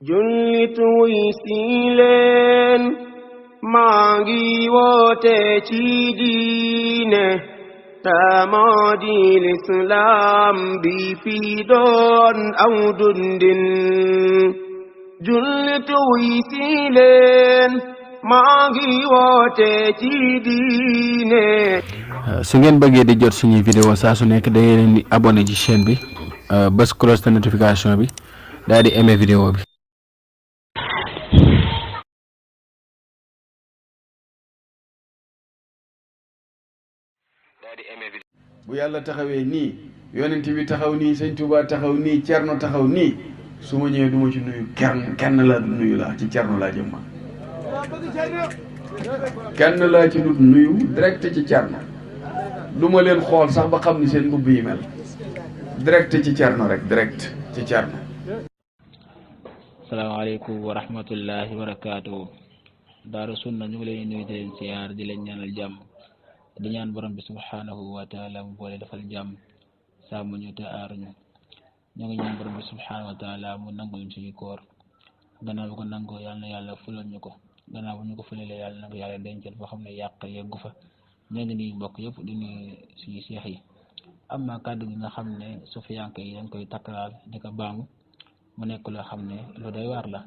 jullit wuy si leen maa ngi woote ci diine moo di lislaam bi fi doon aw dundin jullit wuy si leen maa ngi woote ci diine. su ngeen bëggee di jot suñuy vidéo saa su nekk da ngeen di abonné ci chaîne bi bës cloche de notification bi daal di aimé vidéo bi. bu yàlla taxawee nii yonent bi taxaw nii sëñ Touba taxaw nii Cerno taxaw nii su ma ñëwee du ma ci nuyu kenn laa du nuyu laa ci Cerno laa jëm ma kenn laa ci dut nuyu direct ci Cerno du ma leen xool sax ba xam ni seen mbubb yi mel direct ci Cerno rek direct ci Cerno. asalaamaaleykum wa rahmatullahi wa barakaatuhu. Daaru Sunna ñu ngi leen nuyu di leen siyaar di leen ñaanal jàmm di ñaan borom bi subhanahu wa taala mu boole defal jàmm sàmm ñu te aar ñu ngi ñaan borom bi subhanahu wa taala mu nangul ñu suñu koor gannaaw bu ko nangoo yàlla na yàlla fulal ñu ko gannaaw bu ñu ko fulalee yàlla na ko yàlla dencal foo xam ne yàq yeggu fa ñoo ngi nii mbokk yëpp di nuyu suñu seex yi am na kàddu gi nga xam ne sufiyanke yi dañ koy takkaraal di ko baamu mu nekk loo xam ne lu doy waar la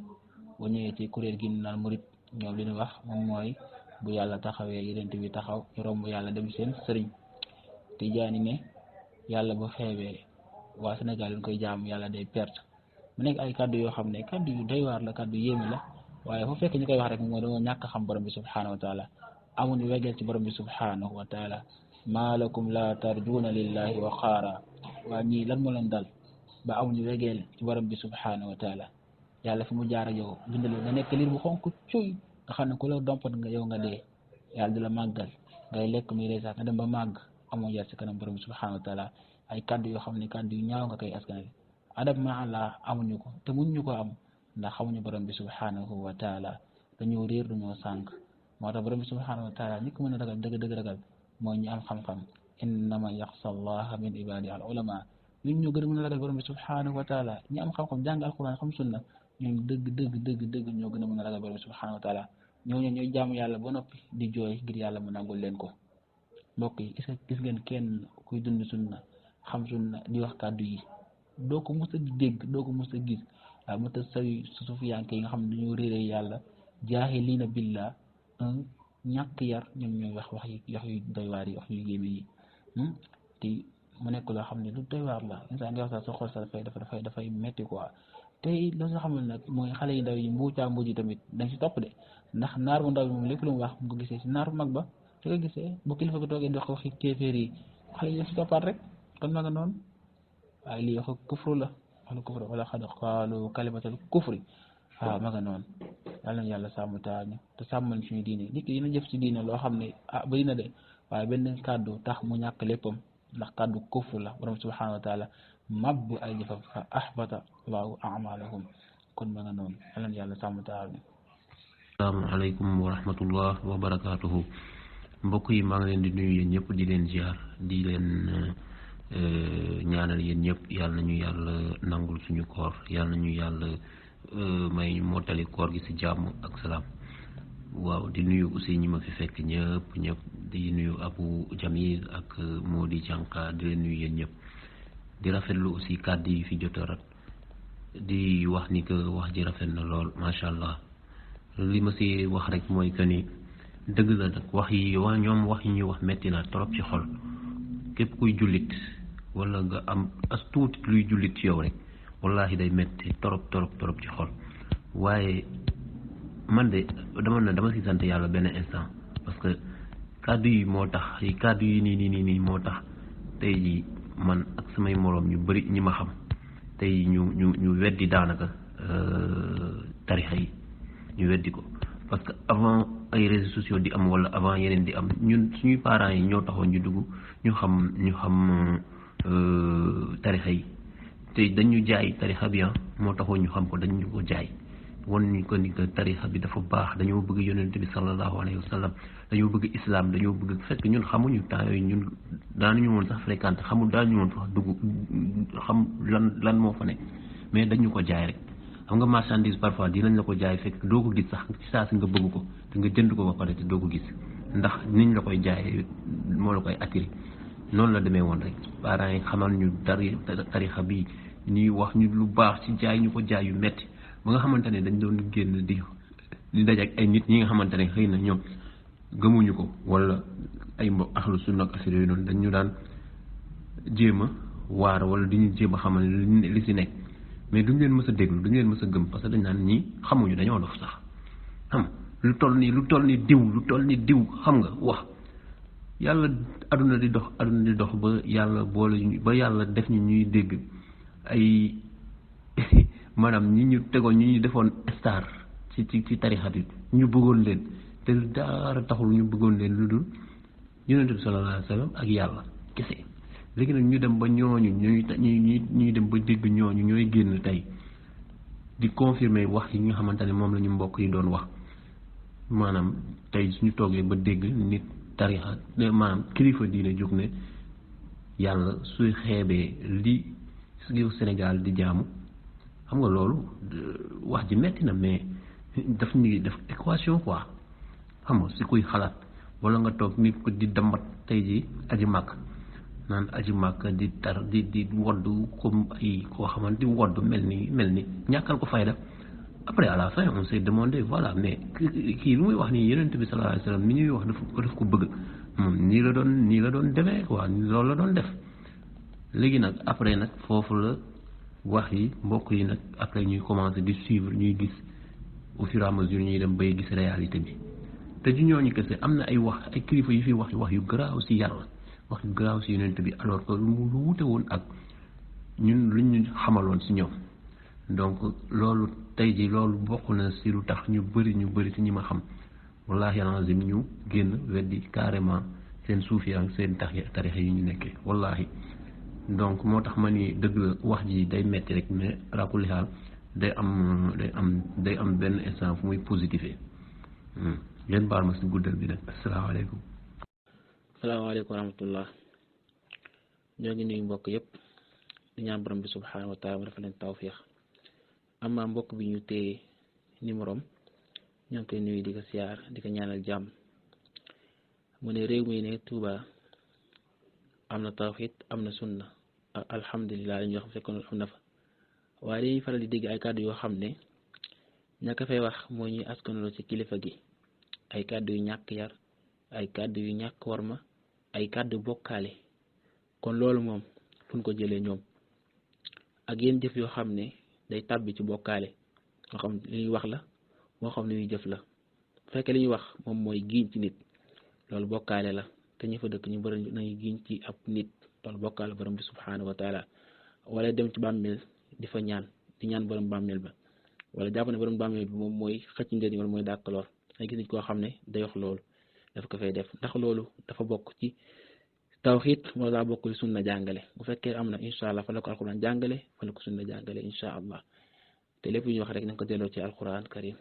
bu ñëwee ci kuréel gi naan murit ñoom li ñu wax moom mooy bu yàlla taxawee yonent bi taxaw ñu romb yàlla dem seen sëriñ Tijaani ne yàlla bu xeebee waa Sénégal yi koy jaam yàlla day perte mu nekk ay kàddu yoo xam ne kàddu yu doy waar la kàddu yéeme la waaye fu fekk ñu koy wax rek mooy dañoo ñàkk xam borom bi subhanahu wa taala amuñu wegeel ci borom bi subhanahu wa taala maa lakum la tarjuuna lillahi wa xaara waa ñii lan moo leen dal ba amuñu wegeel ci borom bi subhanahu wa taala yàlla fi mu jaar ak yow bindal nga nekk liir bu xonk cuy nga xam ne ku la dompat nga yow nga dee yàlla di la màggal ngay lekk muy reesaat nga dem ba màgg amoo yar ci kanam borom bi subhanahu wa taala ay kaddu yoo xam ne kaddu yu ñaaw nga koy askanale adab ma Allah amuñu ko te muñ ñu ko am ndax xamuñu borom bi subhanahu wa taala dañoo réer dañoo sànq moo tax borom bi subhanahu wa taala ñi ko mën a ragal dëgg ragal mooy ñu am xam-xam innama yaxsa allaha min ibadi al ulama ñun ñoo gën a mën a ragal borom bi subhanahu wa taala ñi am xam-xam jàng alquran xam sunna ñoom dëgg ñoo gën a mën a ragal borom bi subhanahu wa taala ñooñu ñooy jaamu yàlla ba noppi di jooy ngir yàlla mu nangul leen ko mbokk yi gis ngeen kenn kuy dund sunna xam sunna di wax kàddu yi doo ko mës a dégg doo ko mës a gis waaye mu ta sawi sufiyanke yi nga xam ne dañoo réeree yàlla jaahiliina billah ñàkk yar ñoom ñooy wax yu doy waar yi wax yu yéeme yi te mu nekk loo xam ne lu doy waar la insaan nga wax sax sa xol sa dafay metti quoi te loo nga xam ne nag mooy xale yi ndaw yi mbuucaa mbuuj yi tamit dañ si topp de ndax naar bu ndaw bi moom lépp lu mu wax mu ko gisee si naar bu mag ba su ko gisee bu kilifa ko toogee di wax waxi kéeféer yi xale yi dañ si toppaat rek kon ma nga noonu waaye lii waxu kufru la waxu kufru wala xad qaalu kalimatal kufri waaw ma nga noonu yàlla na yàlla sàmm taañu te sàmmal suñu diine nit ki dina jëf si diine loo xam ne bari na de waaye benn kàddu tax mu ñàkk léppam ndax kàddu kufru la borom subhanahu wa taala mabbu ay jëfam fa ahbata allahu amalahum kon ma nga noonu yàlla na yàlla sàmm taañu. asalaamaaleykum wa rahmatullah wa barakaatuhu mbokk yi maa ngi leen di nuyu yéen ñëpp di leen ziar di leen ñaanal yéen ñëpp yàlla nañu yàlla nangul suñu koor yàlla nañu yàlla may mottali koor gi ci jàmm ak salaam waaw di nuyu aussi ñi ma fi fekk ñëpp di nuyu Abu Jamil ak Modi Janka di leen nuyu yéen ñëpp di rafetlu aussi kàddu yi fi jot a rat di wax ni que wax ji rafet na lool macha allah li ma ci wax rek mooy que ni dëgg la nag wax yi ñuy wax metti na trop ci xol képp kuy jullit wala nga am as tuuti luy jullit ci yow rek wallahi day metti trop ci xol waaye man de dama ci sant yàlla benn instant parce que kàddu yi moo tax kàddu yi nii moo tax tey ji man ak samay moroom ñu bari ñi ma xam tey ñu weddi daanaka tarixa yi ñu weddi ko parce que avant ay réseaux sociaux di am wala avant yeneen di am ñun suñuy parents yi ñoo taxoon ñu dugg ñu xam tarixa yi te dañu jaay tarixa bi moo taxoon ñu xam ko dañu ko jaay won ñu ko ni que tarixa bi dafa baax dañoo bëgg yonent bi sallallahu alayhi wa sallam dañoo bëgg islam dañoo bëgg fekk ñun xamuñu temps yooyu ñun daanuñu woon sax fréquenté daanuñu woon sax dugg xam lan moo fa nekk mais dañu ko jaay rek xam nga marchandise parfois dinañ la ko jaay fekk doo ko gis sax ci saa si nga bëgg ko te nga jënd ko ba pare te doo ko gis ndax niñ la koy jaayee moo la koy attiré noonu la demee woon rek parents yi xamal ñu tarixa bi ñuy wax ñu lu baax ci jaay ñu ko jaay yu metti ba nga xamante ne dañ doon génn di daj ak ay nit ñi nga xamante ne xëy na ñoom gëmuñu ko wala ay mbokk axlu sunna ak affaire yooyu noonu dañ ñu daan jéem a waar wala di ñu jéem a xamal li si nekk mais duñ leen mës a déglu duñ leen mës a gëm parce que dañ naan ñii xamuñu dañoo dof sax xam lu toll ni diw xam nga wax yàlla aduna di dox ba yàlla boole ba yàlla def ñu ñuy dégg ay maanaam ñi ñu tegoon ñi ñu defoon star ci tarixat yi ñu bëggoon leen te dara taxul ñu bëggoon leen lu dul yonent bi sallallahu alayhi wa sallam ak yàlla kese léegi nag ñu dem ba ñooñu ñuy dem ba dégg ñooñu ñooy génn tey di confirmer wax yi nga xamante ne moom la ñu mbokk yi doon wax maanaam tey suñu toogee ba dégg nit tarixa maanaam kilifa diine jóg ne yàlla suy xeebee li yow Sénégal di jaamu xam nga loolu wax ji metti na mais daf ñuy def équation quoi xam nga si kuy xalaat wala nga toog nit ko di dambat tey ji aji màkk naan aji màkk di tar di wodd comme ay koo xamante di wodd mel ni ñàkkal ko fayda après à la fin on s'est demandé voilà mais kii lu muy wax nii yonent bi sallallahu alayhi wasallam mi ñuy wax daf ko bëgg moom nii la doon demee quoi loolu la doon def léegi nag après nag foofu la wax yi mbokk yi nag après ñuy commencer di suivre ñuy gis au fur et à mesure ñuy dem bay gis réalité bi te ju ñooñu kese am na ay wax ay kilifa yu fi wax yu garaaw si yàlla wax yu garaaw si yonent bi alors que lu wute woon ak ñun luñ ñu xamaloon si ñoom donc loolu tey ji loolu bokk na si lu tax ñu bëri si ñi ma xam wallahi alazim ñu génn weddi carrément seen suufi ak seen tarixa yi ñu nekkee wallahi donc moo tax ma ni dëgg la wax ji day metti rek mais rakulli xaal day am benn instant fu muy positifé ngeen baal ma si guddal bi nag asalaamaaleykum salaamaaleykum wa rahmatullah ñoo ngi nuyu mbokk yëpp di ñaan borom bi subhanahu wa taala mu dafa leen tawfiix amma mbokk bi ñu téye numéro am ñoo ngi koy nuyu di ko siyaar di ko ñaanal jàmm mu ne réew mi ne Touba am na tawxiid am na sunna alhamdulilah li ñuy wax fekkoon am na fa waaye dañuy faral di dégg ay kàddu yoo xam ne ñàkk fay wax moo ñuy askanaloo ci kilifa gi ay kàddu yu ñàkk yar ay kàddu yu ñàkk warma ay kàddu bokkaale kon loolu moom fu ñu ko jëlee ñoom ak yenn jëf yoo xam ne day tàbbi ci bokkaale moo xam li ñuy wax la moo xam li ñuy jëf la bu fekkee li ñuy wax moom mooy giiñ ci nit loolu bokkaale la te ñu fa dëkk ñu bëri nañu giiñ ci ab nit loolu bokkaale borom bi subhanahu wa taala wala dem ci bàmmeel di fa ñaan di ñaan borom bàmmeel ba wala jàpp ne borom bàmmeel bi moom mooy xëcc njëriñ wala mooy dàkkaloor ay gis nit koo xam ne day wax loolu dafa ko fay def ndax loolu dafa bokk ci tawxiid wala daa bokk ci sunna jàngale bu fekkee am na incha allah fa la ko alquran jàngale fa la ko sunna jàngale incha allah te lépp ñu wax rek nañ ko delloo ci alquran karim